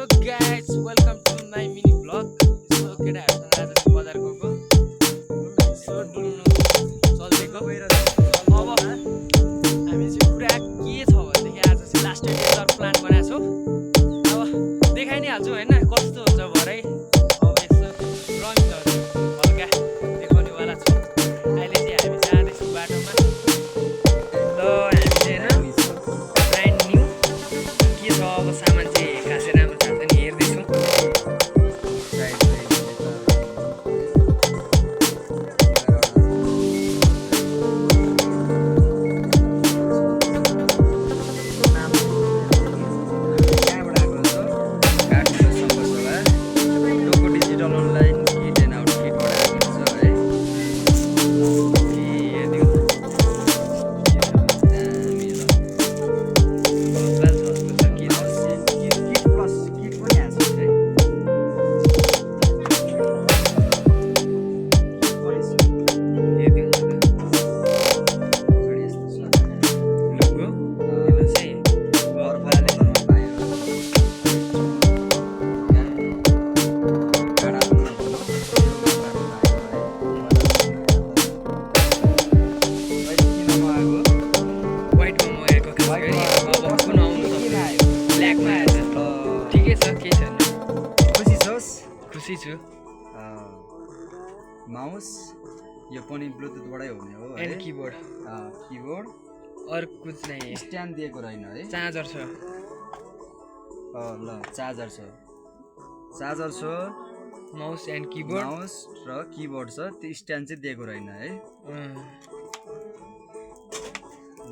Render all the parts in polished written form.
guys, welcome to my mini vlog. So केटाहरुसँग आज चाहिँ बजार गएको। सो डुल्नु चल्दैको। अब हामी चाहिँ पुरा के छ भनेदेखि आज चाहिँ लास्ट टाइम प्लान बनाएको छौँ। अब देखाइ नै हाल्छु हैन कस्तो हुन्छ भरै। अब यसो रमितहरु हल्का देखाउनेवाला छ। अहिले चाहिँ हामी जाँदैछौँ बाटोमा। ल हामी चाहिँ हैन ब्रान्ड न्यू के छ अब सामान चाहिँ खासै राम्रो छ नि हेर्दैछौँ। खुसी छु। माउस यो पनि ब्लुटुथबाटै हुने हो एन्ड कीबोर्ड कीबोर्ड और कुछ नहीं स्ट्यान्ड दिएको रहेन है चार्जर छ ल चार्जर छ माउस एन्ड कीबोर्ड माउस र कीबोर्ड छ त्यो स्ट्यान्ड चाहिँ दिएको रहेन है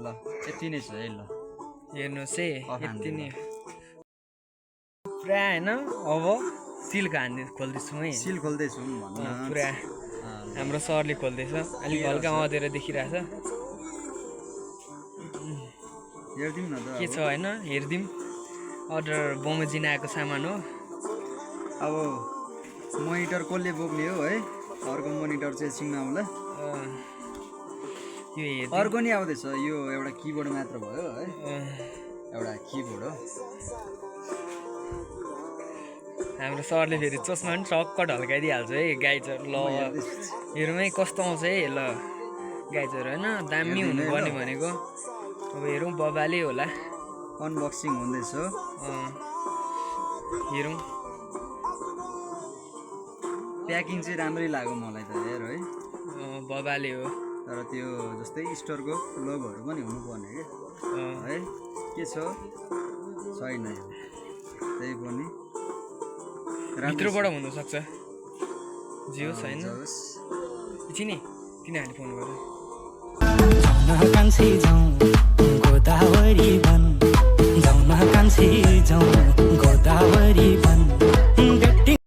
ल यति नै छ है ल हेर्नुस् है यति नै पुरा हैन अब सिल खोल्दैछौँ है सिल खोल्दैछौँ पुरा हाम्रो सरले खोल्दैछ अलिक हल्का अँधेर देखिरहेछ हेर्दिम न त के छ हैन हेर्दिम अर्डर बमोजिन आएको सामान हो अब मोनिटर कसले बोक्ने हो है अर्को मोनिटर चाहिँ सिङ्गाउला यो हेर्दिम अर्को नि आउँदैछ यो एउटा कीबोर्ड मात्र भयो है एउटा कीबोर्ड हो हाम्रो सरले फेरि चस्मा पनि टक्क ढल्काइदिइहाल्छ है गाइजहरू ल हेरौँ है कस्तो आउँछ है ल गाइजहरू होइन दामी हुनुपर्ने भनेको अब हेरौँ बबाले होला अनबक्सिङ हुँदैछ हेरौँ प्याकिङ चाहिँ राम्रै लाग्यो मलाई त हेर है बबाले हो तर त्यो जस्तै स्टोरको लोगोहरू पनि हुनुपर्ने है के छ छैन त्यही पनि भित्रबाट हुनसक्छ जियो छैन चिने तिनीहरूले फोन गर्यो कान्छी जाउँ गोदावरी बन जाउँ कान्छी जाउँ